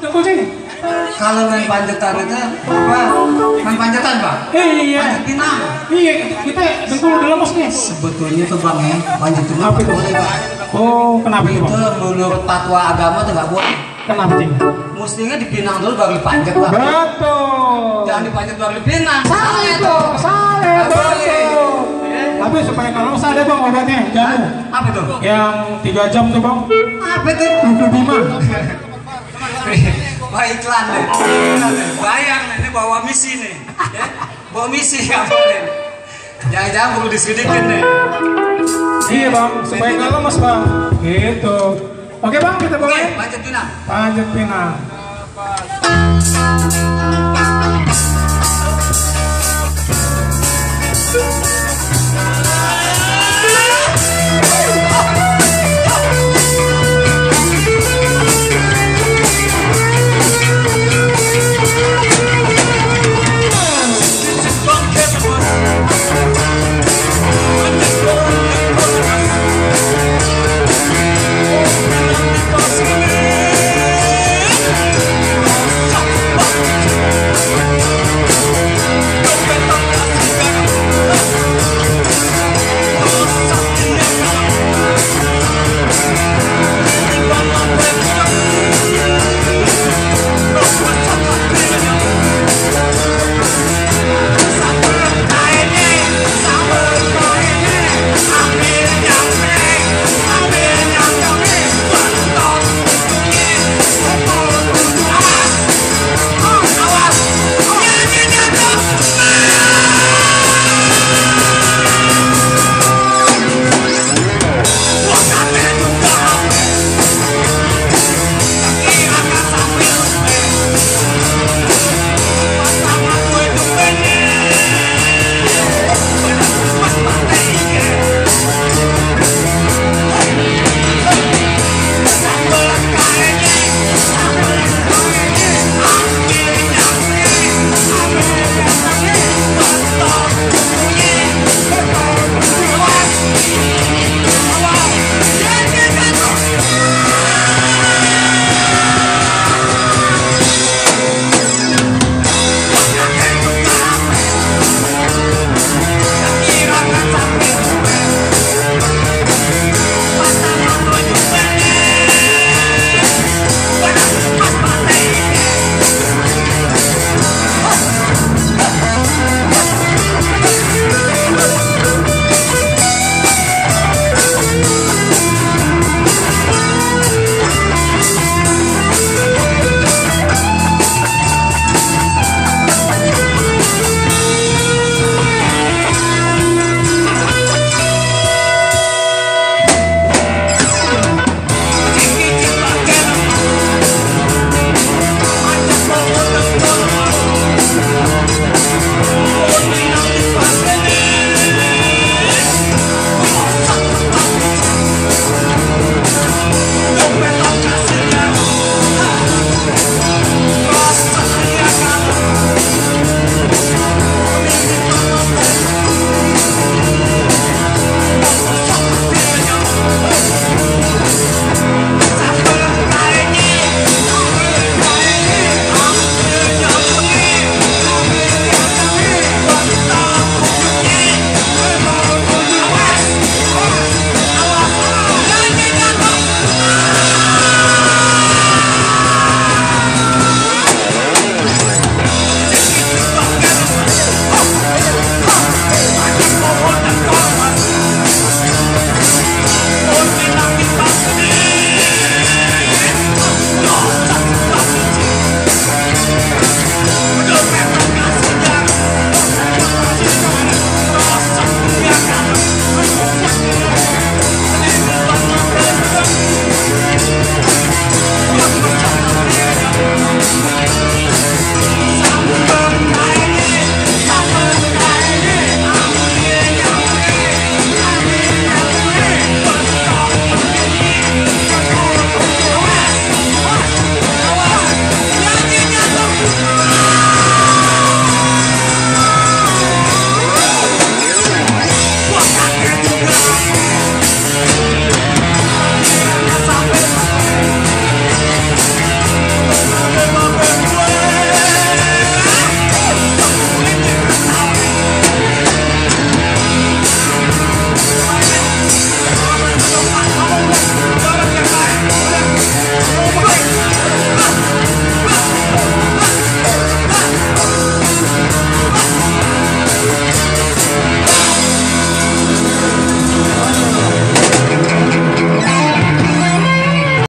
Dengkul sini. Kalau main panjatan itu apa? Main panjatan Pak? Iya. Panjat pinang. Iya, kita dengkul udah lemes nih. Sebetulnya tuh Bang ya, panjat pinang Apa itu? boleh Pak. Oh, kenapa itu, Itu Bang? menurut fatwa agama tuh nggak boleh. Kenapa, Cing? Mestinya dipinang dulu baru dipanjat Bang. Betul. Jangan dipanjat baru dipinang. Salah itu, salah betul. Tapi supaya kalau usah ada Bang obatnya, jamu. Apa itu? Yang 3 jam tuh Bang. Apa itu? 25. Wah iklan deh. Iklan deh. Bayang ini bawa misi nih. Ya? Bawa misi apa nih? Jangan-jangan perlu disedikin deh. Iya Bang, supaya nggak lemes Bang. Gitu. Oke Bang, kita Oke, mulai. panjat pinang. Panjat pinang.